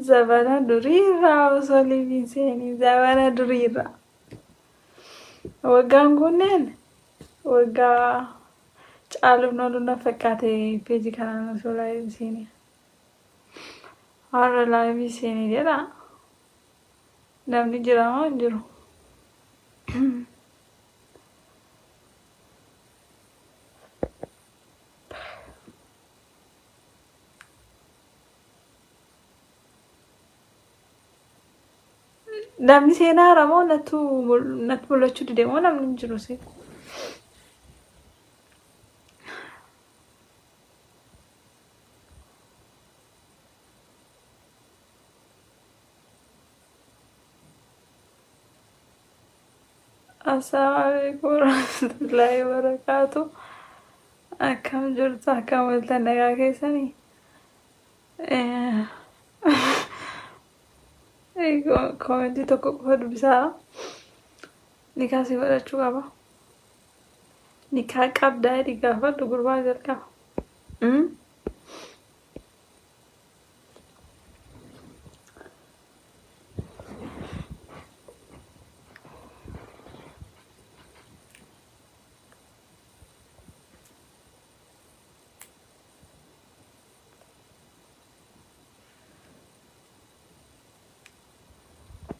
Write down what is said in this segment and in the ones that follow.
Zabana duriirraa osoo liiviin seenii zabana duriirraa. Waggaan kunneen waggaa caaluun oolu na fakkaate peejii kanaan osoo laayivii seenii. Har'a laayivii seenii jedha. Namni jira moo hin jiru? Namni seenaara moo nattu natti mul'achuu dide moo namni hin jiru si? Assalaamu alaikum warahmatullahi wabarakatuh. Akkam jirtu akkam ooltan nagaa keessanii? Koomentii tokko qofa dubbisaa. Nikaa si godhachuu qaba. Nikaa qabdaa jedhi gaafadhu gurbaa jalqaba.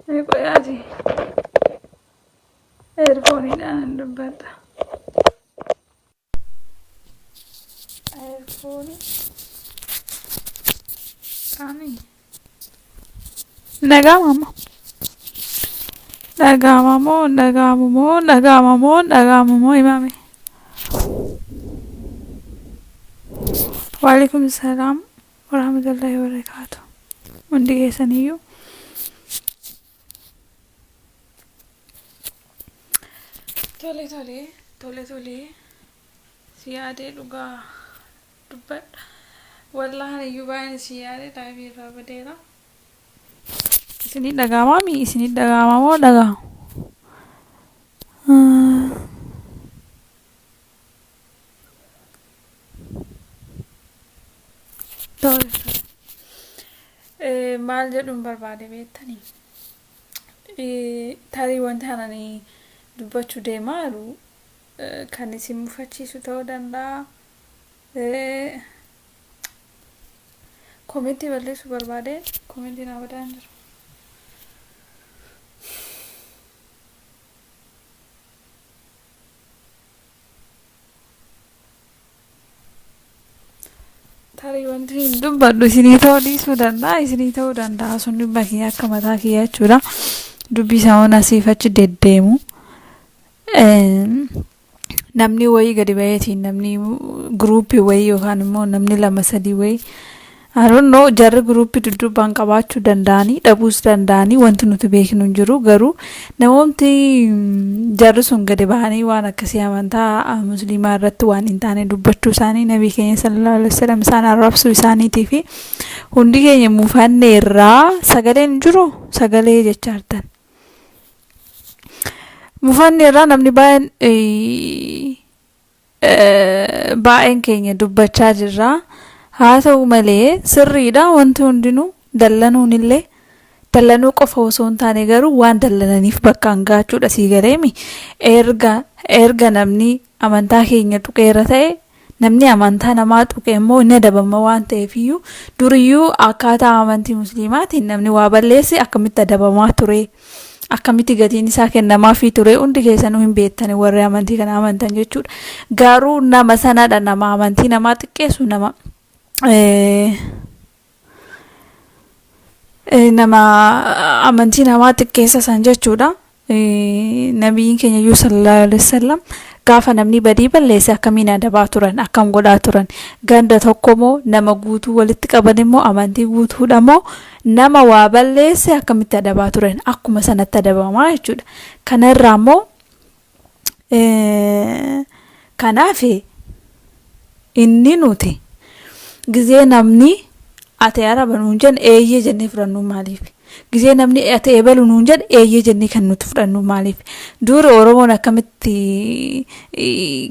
Mee qoyaati. Eerfooniidhaan hin dubbadha. Eerfoonii. Qaanii. Dhaga'ama moo? Dhaga'ama moo? Dhaga'amu moo? Dhaga'ama moo? Dhaga'amu moo? Himaame. Waalaikum salaam warahmatullahi wabarakaatu. Hundi keessaniyyuu. Tole tole tole tole si yaadee dhugaa dubbadha. Wallahi iyyuu baay'een si yaadee laayivii irraa badeera. Isinii dhaga'amaa mi? Isinii dhaga'amaa moo dhaga'amu? Tole tole. Maal jedhuun barbaade beektanii? Tarii wanti ani dubbachuu deemaa jiru kan isin mufachiisu ta'uu danda'a. Komentii balleessuu barbaade komentii naa badaa hin jiru. Tarii wanti hin dubbadhu isinii ta'uu dhiisuu danda'a isinii ta'uu danda'a sun dhimma kiyya akka mataa kiyya jechuudha. Dubbii isaa waan asiif achi deddeemu. Namni wayii gadi baheetiin namni guruupii wayii yookaan immoo namni lama sadii wayii I don't know jarri guruupii dudduubaan qabaachuu danda'anii dhabuus danda'anii wanti nuti beeknu hin jiru garuu namoonni jarri sun gadi bahanii waan akkasii amantaa musliimaa irratti waan hin taane dubbachuu isaanii nabii keenya sallallahu alaihi wasallam isaan arrabsuu isaaniitii fi hundi keenya mufanneerraa sagaleen hin jiru sagalee jechaa jirtan. Mufanneerraa namni baay'een baay'een keenya dubbachaa jirra. Haa ta'u malee sirriidha wanti hundinuu dallanuun illee dallanuu qofa osoo hin taane garuu waan dallananiif bakkaan gaachuudha sii galeemi. Erga erga namni amantaa keenya tuqeera ta'e namni amantaa namaa tuqe immoo inni adabama waan ta'eef iyyuu duriyyuu akkaataa amantii musliimaatiin namni waa balleesse akkamitti adabamaa ture. Akkamitti gatiin isaa kennamaafii ture hundi keessanuu hin beektani warri amantii kana amantan jechuudha. Garuu nama sanadha nama amantii namaa xiqqeessu nama nama amantii namaa xiqqeessa san jechuudha. Nabiyyiin keenya iyyuu sallallahu alaihi wasallam gaafa namni badii balleesse akkamiin adabaa turan akkam godhaa turan ganda tokko moo nama guutuu walitti qaban immoo amantii guutuudha moo nama waa balleesse akkamitti adabaa turan akkuma sanatti adabamaa jechuudha. Kana irraa immoo kanaaf inni nuti gizee namni ati araba nuun jenne eeyyee jennee fudhannu maaliif? Gizee namni ati ebalu nuun jedhe eeyyee jennee kan nuti fudhannu maaliif? Dur Oromoon akkamitti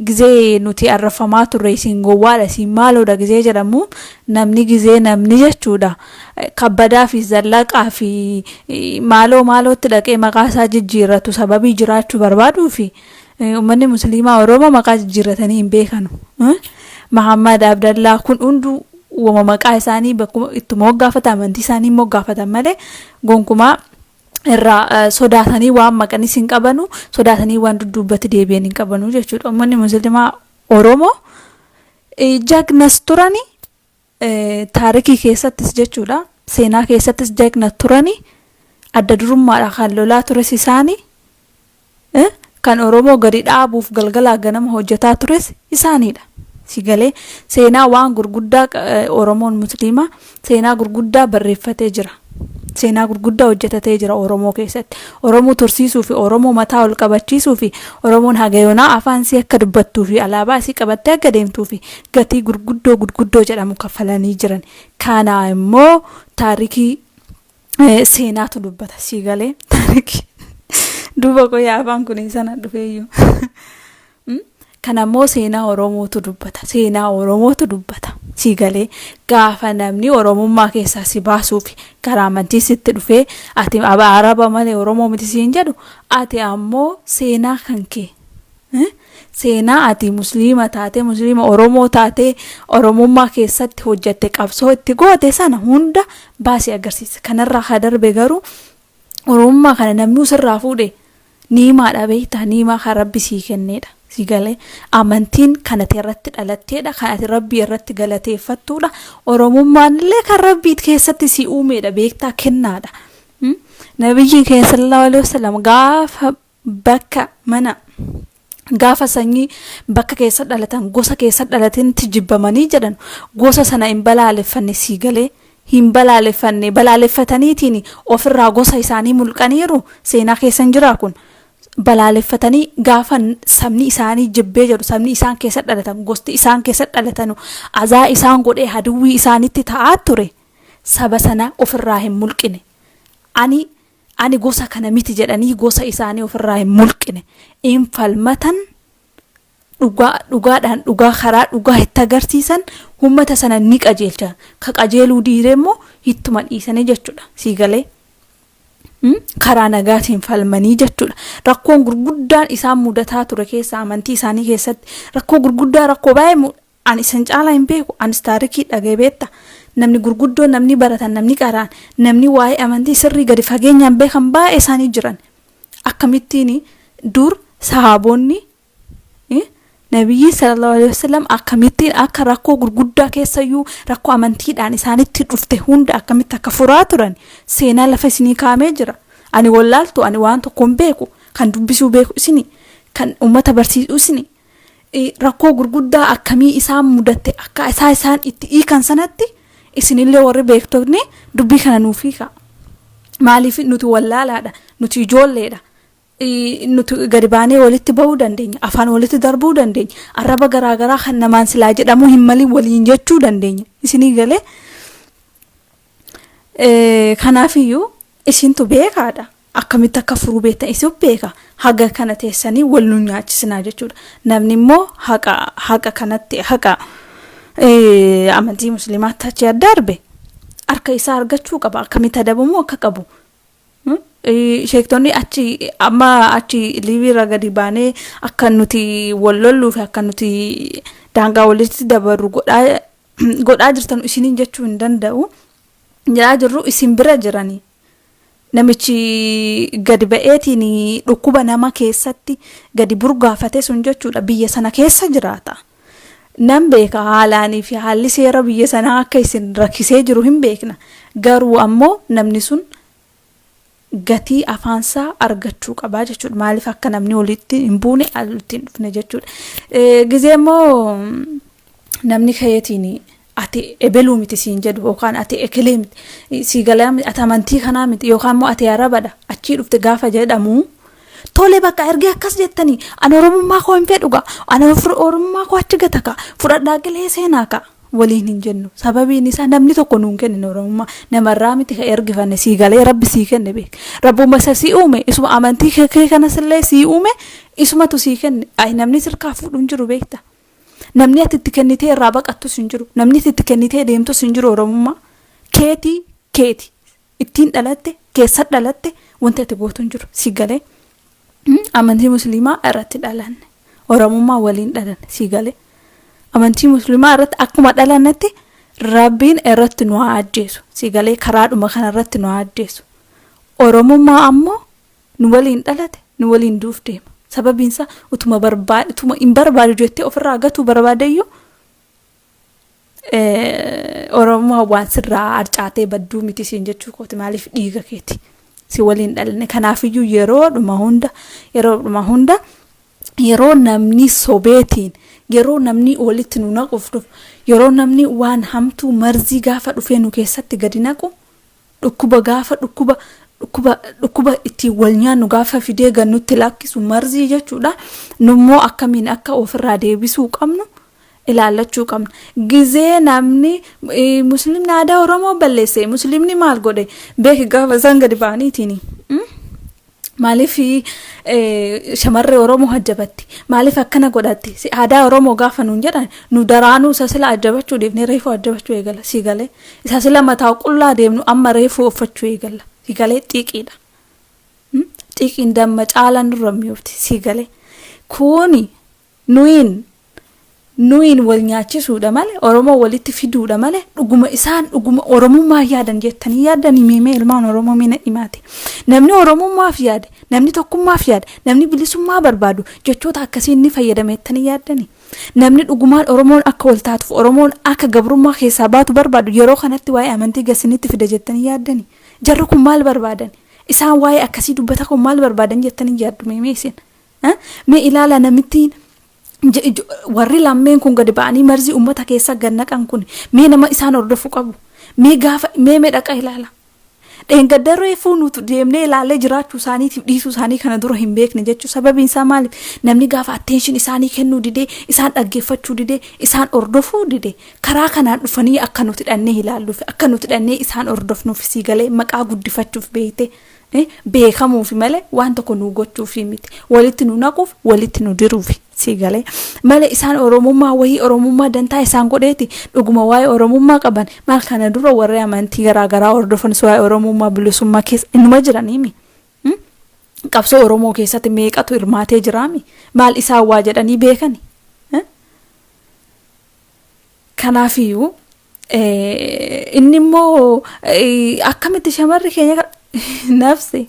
gizee nuti arraffamaa turre isin gowwaadha isin maaloodha gizee jedhamu namni gizee namni jechuudha. Kabbadaa fi zallaqaa fi maaloo maalootti dhaqee maqaa isaa jijjiirratu sababii jiraachuu barbaaduu fi uummanni musliimaa Oromoo maqaa jijjiirratanii hin beekanu. Mahammad Abdallaa kun hunduu wama maqaa isaanii bakkuma itti moggaafatan amantii isaanii moggaafatan malee gonkumaa irraa sodaatanii waan maqanis hin qabanu, sodaatanii waan dudduubatti deebi'an hin qabanu jechuudha. Uummanni musliimaa Oromoo jagnas turani taarikii keessattis jechuudha. Seenaa keessattis jagna turani adda durummaadha kan lolaa tures isaanii kan Oromoo gadi dhaabuuf galgalaa ganama hojjetaa tures isaaniidha. Si galee seenaa waan gurguddaa Oromoon musliimaa seenaa gurguddaa barreeffatee jira. Seenaa gurguddaa hojjetatee jira Oromoo keessatti. Oromoo tursiisuu fi Oromoo mataa ol qabachiisuu fi Oromoon hagayoonaa afaan isii akka dubbattuu fi alaabaa isii qabattee akka deemtuu fi gatii gurguddoo gurguddoo jedhamu kaffalanii jiran. Kana immoo taarikii seenaatu dubbata. Si galee taarikii duuba qoyaa afaan kun sana dhufeeyyuu. Kana immoo seenaa Oromootu dubbata. Seenaa Oromootu dubbata. Si galee gaafa namni Oromummaa keessaa si baasuuf karaa amantii sitti dhufee ati Araba malee Oromoo miti siin jedhu ati ammoo seenaa kan kee seenaa ati musliima taatee musliima Oromoo taatee Oromummaa keessatti hojjette qabsoo itti goote sana hunda baasii agarsiisa. Kanarraa haa darbe garuu Oromummaa kana namni sirraa fuudhe niimaadha beektaa niimaa kan rabbi sii kenneedha. Si galee amantiin kan ati irratti dhalatteedha kan ati rabbii irratti galateeffattuudha. Oromummaan illee kan rabbii keessatti si uumeedha beektaa kennaadha. Nabiyyiin keenya sallallahu alaihi wasallam gaafa bakka mana gaafa sanyii bakka keessa dhalatan gosa keessa dhalatanitti jibbamanii jedhan gosa sana hin balaaleffanne sii galee hin balaaleffanne balaaleffataniitiin ofirraa gosa isaanii mulqaniiru seenaa keessa hin jiraa kun balaaleffatanii gaafa sabni isaanii jibbee jedhu sabni isaan keessa dhalatan gosti isaan keessa dhalatanu azaa isaan godhee haduwwii isaanitti ta'aa ture saba sana ofirraa hin mulqine ani gosa kana miti jedhanii gosa isaanii ofirraa hin mulqine in falmatan dhugaa dhugaadhaan dhugaa karaa dhugaa itti agarsiisan uummata sana ni qajeelchan ka qajeeluu diire immoo ittuma dhiisanii jechuudha sii galee. Karaa nagaatiin falmanii jechuudha. Rakkoon gurguddaan isaan mudataa ture keessa amantii isaanii keessatti rakkoo gurguddaa rakkoo baay'ee ani isin caalaa hin beeku anis taarikii dhagee beekta. Namni gurguddoo namni baratan namni qaraan namni waa'ee amantii sirrii gadi fageenyaan beekan baay'ee isaanii jiran. Akkamittiin dur sahaabonni nabiyyi sallallahu alaihi wasallam akkamittiin akka rakkoo gurguddaa keessayyuu rakkoo amantiidhaan isaanitti dhufte hunda akkamitti akka furaa turan seenaa lafa isinii kaa'amee jira. Ani wallaaltu ani waan tokko hin beeku kan dubbisuu beeku isini kan uummata barsiisuu isini rakkoo gurguddaa akkamii isaan mudatte akka isaa isaan itti hiikan sanatti isinillee warri beektonni dubbii kana nuuf hiika. Maaliif nuti wallaalaadha nuti ijoolleedha. Nuti gadi baanee walitti bahuu dandeenya afaan walitti darbuu dandeenya arraba garaagaraa kan namaan silaa jedhamuu hin malin waliin jechuu dandeenya isinii galee. Kanaafiyyuu isintu beekaadha. Akkamitti akka furuu beektan isin beeka. Haga kana teessanii wal nu nyaachisinaa jechuudha. Namni immoo haqa haqa kanatti haqa amantii musliimaatti achi adda darbe harka isaa argachuu qaba. Akkamitti adabamuu akka qabu. Sheektonni achi amma achi liibiirra gadi baanee akka nuti wal lolluu fi akka nuti daangaa walitti dabarru godhaa jirtan isiniin jechuu hin danda'u. Jedhaa jirru isin bira jiranii. Namichi gadi ba'eetiin dhukkuba nama keessatti gadi burgaafate sun jechuudha biyya sana keessa jiraata. Nan beeka haalaanii fi haalli seera biyya sanaa akka isin rakkisee jiru hin beekna. Garuu ammoo namni sun gatii afaansaa argachuu qabaa jechuudha. Maaliif akka namni walitti hin buune walitti hin dhufne jechuudha. Gizee immoo namni ka'eetiin ati ebeluu miti siin jedhu yookaan ati ekelee miti sii galaa miti ati amantii kanaa miti yookaan immoo ati arabadha achii dhufte gaafa jedhamu tole bakka ergee akkas jettanii ani oromummaa koo hin fedhu gaa ani oromummaa koo achi gata kaa fudhadhaa qilee seenaa kaa. Waliin hin jennu. Sababiin isaa namni tokko nuun kennine Oromummaa. Namarraa miti kan ergifanne sii galee Rabbi sii kenne beek. Rabbuma isa sii uume isuma amantii kee kanas illee sii uume isumatu sii kenne. Ay namni sirkaa fuudhu hin jiru beekta. Namni ati itti kennitee irraa baqattus hin jiru. Namni ati itti kennitee deemtus hin jiru Oromummaa. Keetii keeti. Ittiin dhalatte keessa dhalatte wanti ati gootu hin jiru sii galee. Amantii musliimaa irratti dhalanne. Oromummaa waliin dhalanne sii galee. Amantii musliimaa irratti akkuma dhalannetti Rabbiin irratti nu haa ajjeesu. Sii galee karaadhuma kana irratti nu haa ajjeesu. Oromummaa ammoo nu waliin dhalate nu waliin duuf deema. Sababiin isaa utuma barbaade utuma hin barbaadu jettee ofirraa gatuu barbaadeyyuu Oromummaa waan sirraa harcaatee badduu miti siin jechuu kooti maaliif dhiiga keeti si waliin dhalanne kanaafiyyuu yeroodhuma hunda yeroodhuma hunda yeroo namni sobeetiin yeroo namni walitti nu naquuf dhufu yeroo namni waan hamtuu marzii gaafa dhufee nu keessatti gadi naqu dhukkuba gaafa dhukkuba dhukkuba dhukkuba ittiin wal nyaannu gaafa fidee gad nutti lakkisu marzii jechuudha nummoo akkamiin akka ofirraa deebisuu qabnu ilaallachuu qabna. Gizee namni muslimni aadaa Oromoo balleesse muslimni maal godhe beeki gaafa isaan gadi ba'aniitiin. Maaliif shamarree Oromoo ajjabatti? Maaliif akkana godhatti? Aadaa Oromoo gaafa nuun jedhan nu daraanuu isa sila ajjabachuu dhiifnee reefuu ajjabachuu eegala si galee. Isa sila mataa qullaa deemnu amma reefuu uffachuu eegala si galee xiiqiidha. Xiiqiin damma caalaa nurra mi'oofti si galee. Kuni Nuyiin nuyiin wal nyaachisuudha male Oromoo walitti fiduudha male dhuguma isaan dhuguma Oromummaa yaadan jettanii yaaddanii mee mee ilmaan Oromoo mee na himaati. Namni Oromummaaf yaade, namni tokkummaaf yaade, namni bilisummaa barbaadu jechoota akkasii ni fayyadama jettanii yaaddanii. Namni dhugumaan Oromoon akka wal taatuuf Oromoon akka gabrummaa keessaa baatu barbaadu yeroo kanatti waa'ee amantii gasinitti fida jettanii yaaddanii. Jarri kun maal barbaadan? Isaan waa'ee akkasii dubbata kun maal barbaadan jettanii yaaddu mee mee isin? Mee ilaala namittiin warri lammeen kun gadi ba'anii marzii uummata keessa gad naqan kun mee nama isaan hordofu qabu. Mee gaafa mee mee dhaqa ilaala. Dheengadda reefuu nuti deemnee ilaallee jiraachuu isaaniitiif dhiisuu isaanii kana dura hin beekne jechuudha. Sababiin isaa maaliif namni gaafa attention isaanii kennuu didee isaan dhaggeeffachuu didee isaan hordofuu didee karaa kanaan dhufanii akka nuti dhannee ilaalluuf akka nuti dhannee isaan hordofnuuf sii galee maqaa guddifachuuf beekte. Beekamuufi malee waan tokko nu gochuufi miti. Walitti nu naquuf, walitti nu diruufi. Sii galee. Malee isaan Oromummaa wayii Oromummaa dantaa isaan godheeti dhuguma waa'ee Oromummaa qaban maal kana dura warri amantii garaa garaa hordofanis waa'ee Oromummaa bilisummaa keessa inuma jiraniimi. Qabsoo Oromoo keessatti meeqatu hirmaatee jiraami? Maal isaan waa jedhanii beekani? Kanaafiyyuu inni immoo akkamitti shamarri keenya nafsi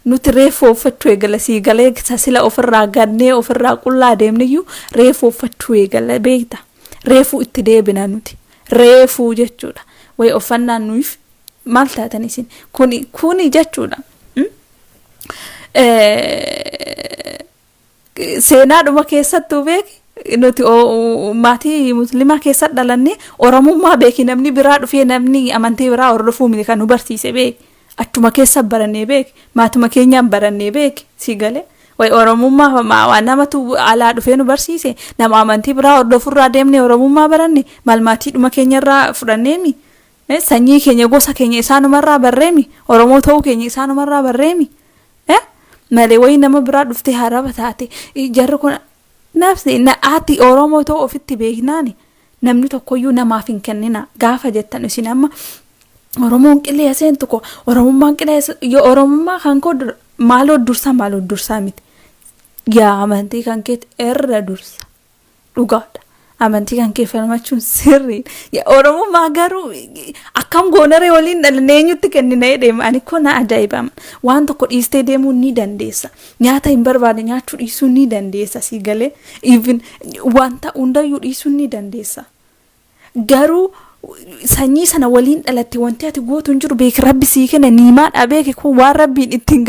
nuti reeffu uffachuu eegala sii galee sila ofirraa gannee ofirraa qullaa deemniyyuu reeffu uffachuu eegala beekta reefuu itti deebina nuti reefuu jechuudha wayi uffannaan nuyiif maal taatan isin kuni kuni jechuudha. Seenaadhuma keessattuu beeki nuti maatii musliimaa keessa dhalanne Oromummaa beeki namni biraa dhufee namni amantii biraa hordofuu miti kan nu barsiise beeki achuma keessa barannee beeki maatuma keenyaan barannee beeki si galee wayi Oromummaa waan namatu alaa dhufee nu barsiise nama amantii biraa hordofurraa deemnee Oromummaa baranne maal maatiidhuma keenyarraa fudhanneemi sanyii keenya gosa keenya isaanumarraa barreemi Oromoo ta'uu keenya isaanumarraa barreemi. Malee wayii nama biraa dhuftee haraba taate jarri kun nafsi ati Oromoo ta'uu ofitti beeknaani namni tokkoyyuu namaaf hin kennina gaafa jettan isin amma Oromoon qilee seentu ko Oromummaan qilee yoo Oromummaa kan koo maaloo dursa maaloo dursaa miti yaa amantii kan keetti irra dursa. Dhugaadha. Amantii kan kee falmachuun sirriidha. Oromummaa garuu akkam goonaree waliin dhalanne eenyutti kennina jedhee ani koo na ajaa'ibama. Waan tokko dhiistee deemuu ni dandeessa. Nyaata hin barbaade nyaachuu dhiisuu ni dandeessa sii galee. Even wanta hundayyuu dhiisuu ni dandeessa. Garuu sanyii sana waliin dhalatte wanti ati gootu hin jiru beeki rabbi sii kenne niimaadha beeki kun waan rabbiin ittiin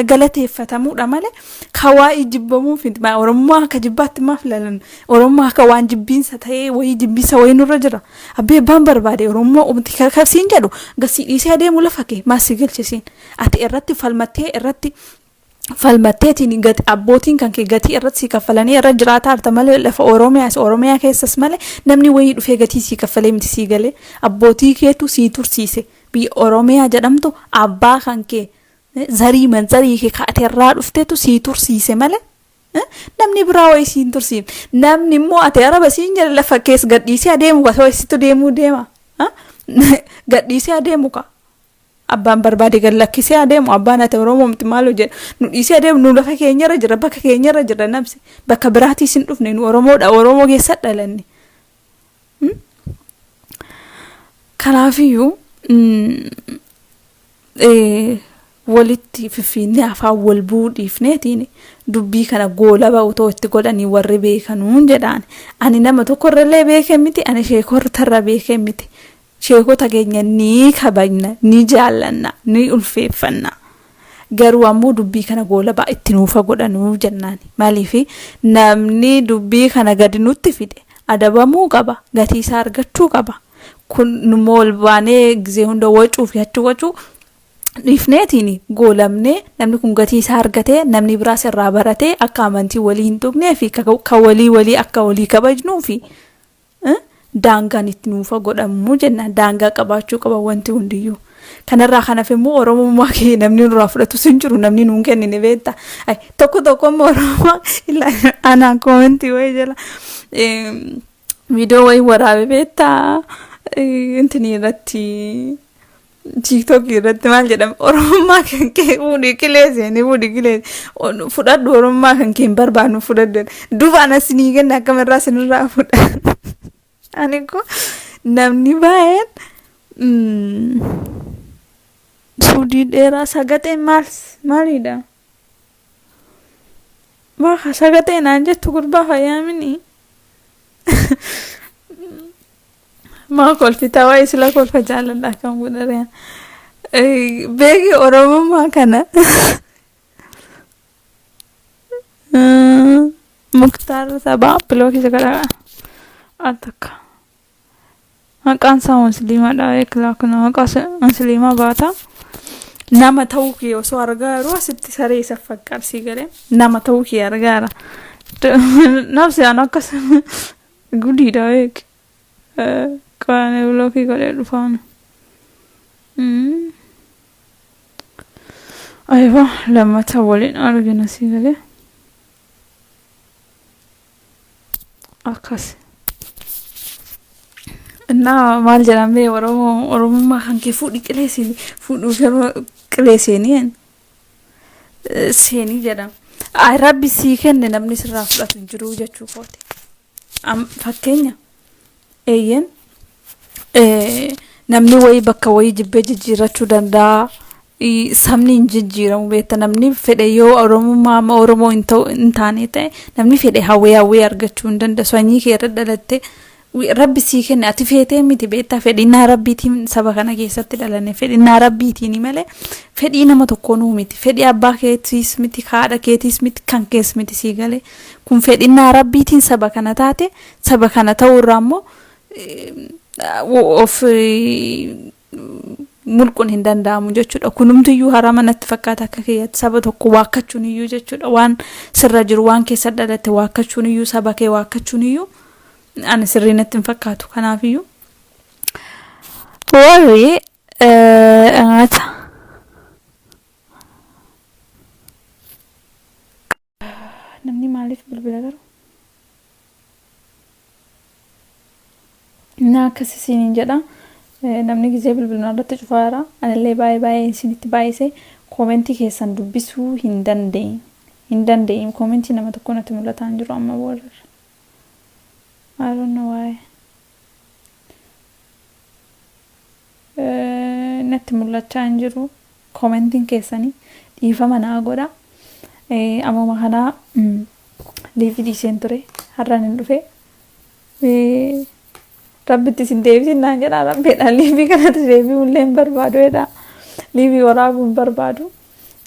galateeffatamuudha malee ka waa'ee jibbamuuf miti. Oromummaa akka jibbaatti maaf ilaalan Oromummaa akka waan jibbiinsa ta'ee wayii jibbiinsa wayii nurra jira abbee abbaan barbaade Oromummaa umti kasiin jedhu gasii dhiisee adeemu lafa kee maal si galchisiin ati irratti falmattee irratti. Falmatteetiin gati abbootiin kan kee gatii irratti sii kaffalanii irra jiraataa jirta malee lafa Oromiyaas Oromiyaa keessas malee namni wayii dhufee gatii sii kaffalee miti sii galee abbootii keetu sii tursiise biyya Oromiyaa jedhamtu abbaa kan kee zarii manzarii kee kaate irraa dhufteetu sii tursiise malee namni biraa wayii siin tursiifne namni immoo ati araba siin jedhe lafa keessa gadhiisee adeemu ka situ deemuu deema gadhiisee adeemu ka Abbaan barbaade gad lakkisee adeemu abbaan ati Oromoo miti maal hojjedha nu dhiisee adeemu nu lafa keenyarra jira bakka keenyarra jira namsi bakka biraatiis hin dhufne nu Oromoodha Oromoo keessa dhalanne. Kanaafiyyuu walitti fiffiinnee afaan wal bu'uu dhiifneetiin dubbii kana goolaba otoo itti godhanii warri beekanuun jedhaan ani nama tokkorrallee beekee miti ani sheekotarra beekee miti Sheekota keenya ni kabajna, ni jaallanna, ni ulfeeffanna. Garuu ammoo dubbii kana goolabaa itti nuufa godhanuu jennaan. Maaliif namni dubbii kana gadi nutti fide adabamuu qaba, gatii isaa argachuu qaba. Kun nummoo ol baanee gizee hunda wacuu fi achi wacuu dhiifneetiin goolamnee namni kun gatii isaa argatee namni biraas irraa baratee akka amantii walii hin tuqnee fi ka walii walii akka walii kabajnuu fi daangaan itti nuufa godhamu jenna. Daangaa qabaachuu qaba wanti hundiyyuu. Kanarraa kan hafe immoo Oromummaa kee namni nurraa fudhatus hin jiru namni nuun kennine beekta. Tokko tokko immoo Oromummaa anaan koomentii wayii jala viidiyoo wayii waraabe beektaa intinii irratti TikTok irratti maal jedhama Oromummaa kan kee fuudhii qilee seenii fuudhii qilee fudhadhu Oromummaa kan kee hin barbaadnu fudhadhu duuba ana sinii kenna akkamirraa sinirraa fudha ani ko namni baay'een suudii dheeraa sagaxee maal maalidha maa sagaxee naan jettu gurbaa fayyaamini Maa kolfitaa waa'ee sila kolfa jaaladha akkam godharee. Beeki Oromummaa kana. Muktaar Sabaa bilookii isa kadhaa al takka. Maqaan isaa musliimadha eeklaa kun maqaa musliimaa baata. Nama ta'uu kee osoo argaa jiru asitti saree isa fakkaarsii galee nama ta'uu kee argaa jira. Nafsi an akkas gudiidha beeki. Qaanii bilookii godhee dhufaanu. Aywa lammata waliin argina sii galee. Akkas. Innaa maal jedhamee Oromoo Oromummaa kan kee fuudhi qilee seenii fuudhuuf yeroo qilee seenii seenii jedhama. Rabbi sii kenne namni sirraa fudhatu hin jiru jechuu kooti. Fakkeenya eeyyeen namni wayii bakka wayii jibbee jijjiirrachuu danda'a. Sabni hin jijjiiramu beekta namni fedhe yoo Oromummaa amma Oromoo hin ta'u hin taane ta'e namni fedhe hawwee hawwee argachuu hin danda'u. Sanyii kee irra dhalattee Rabbi sii kenne ati feetee miti beektaa fedhinnaa rabbiitiin saba kana keessatti dhalanne fedhinnaa rabbiitiin malee fedhii nama tokkoonuu miti fedhii abbaa keetiis miti haadha keetiis miti kan kees miti sii galee kun fedhinnaa rabbiitiin saba kana taate saba kana ta'uu irraa immoo of mulquun hin danda'amu jechuudha. Kunumtiyyuu harama natti fakkaata akka kiyyaatti saba tokko waakkachuun iyyuu jechuudha. Waan sirra jiru waan keessa dhalatte waakkachuun iyyuu saba kee waakkachuun iyyuu ani sirrii natti hin fakkaatu. Kanaafiyyuu warri nyaata namni maaliif bilbila garuu? Na akkas isiniin jedha. Namni gizee bilbilu narratti cufaa jira. Anillee baay'ee baay'ee isinitti baay'ise koomentii keessan dubbisuu hin dandeenye. Hin dandeenye koomentii nama tokko natti mul'ataa hin jiru amma boodarra. I don't know why. Natti mul'achaa hin jiru koomentiin keessanii dhiifama naa godha. Ammuma kanaa liivii dhiiseen ture har'aan hin dhufe. Rabbitti isin deebisin naan jedha rabbiidhaan liivii kanatti deebi'uu illee hin barbaadu jedha. Liivii waraabuu hin barbaadu.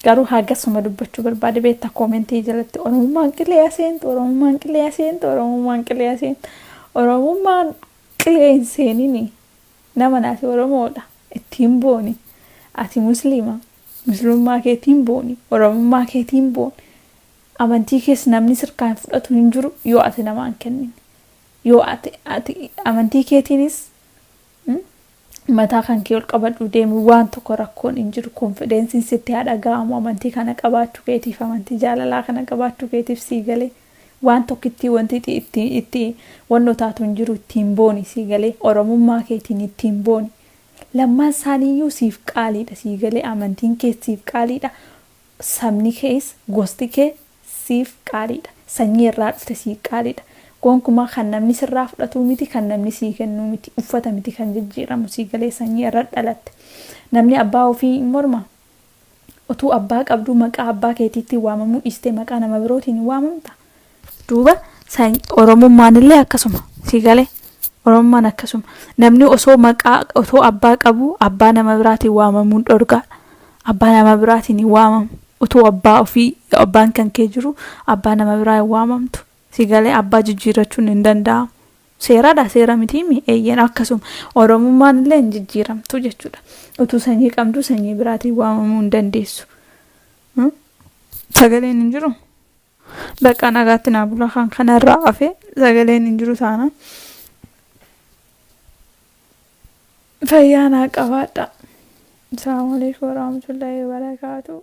Garuu hagasuma dubbachuu barbaade beektaa koomentii jalatti Oromummaan qilee aseentu Oromummaan qilee aseentu Oromummaan qilee aseentu Oromummaan qilee hin seenini nama naati Oromoodha ittiin booni ati musliima Muslimummaa keetiin booni. Oromummaa keetiin booni. Amantii kees namni sirkaa hin fudhatu hin jiru yoo ati namaa hin kennine. Yoo ati ati amantii keetiinis mataa kan kee ol qabadhu deemi waan tokko rakkoon hin jiru konfideensiin sitti haa dhaga'amu amantii kana qabaachuu keetiif amantii jaalalaa kana qabaachuu keetiif sii galee waan tokkittii wanti itti itti itti wannoo taatu hin jiru ittiin booni sii galee oromummaa keetiin ittiin booni lammaan isaaniiyyuu siif qaaliidha sii galee amantiin kee siif qaaliidha Sabni kees, gosti kee siif qaaliidha. Sanyii irraa dhufte siif qaaliidha. Gonkumaa kan namni sirraa fudhatuu miti, kan namni sii kennuu miti. Uffata miti kan jijjiiramu sii galee sanyii irra dhalatte. Namni abbaa ofii hin mormaa? Utuu abbaa qabduu maqaa abbaa keetiittiin waamamuu dhiistee maqaa nama birootiin hin waamamtaa? Duuba Oromummaan illee akkasuma sii galee Oromummaan akkasuma namni osoo maqaa osoo abbaa qabu abbaa nama biraatiin waamamuun dhorgaadha. Abbaa nama biraatiin hin waamamu. Utuu abbaa ofii abbaan kan kee jiru abbaa nama biraa hin waamamtu. Sii galee abbaa jijjiirrachuun hin danda'amu. Seeradha seera mitiimi eeyyeen akkasuma Oromummaan illee hin jijjiiramtu jechuudha. Utuu sanyii qabdu sanyii biraatiin waamamuu hin dandeessu. Sagaleen hin jiru? Bakka nagaatti naa bula kan kanarraa hafe sagaleen hin jiru taana. Fayyaa naa qabaadha. Assalamu alaikum warahmatullahi wabarakatuh.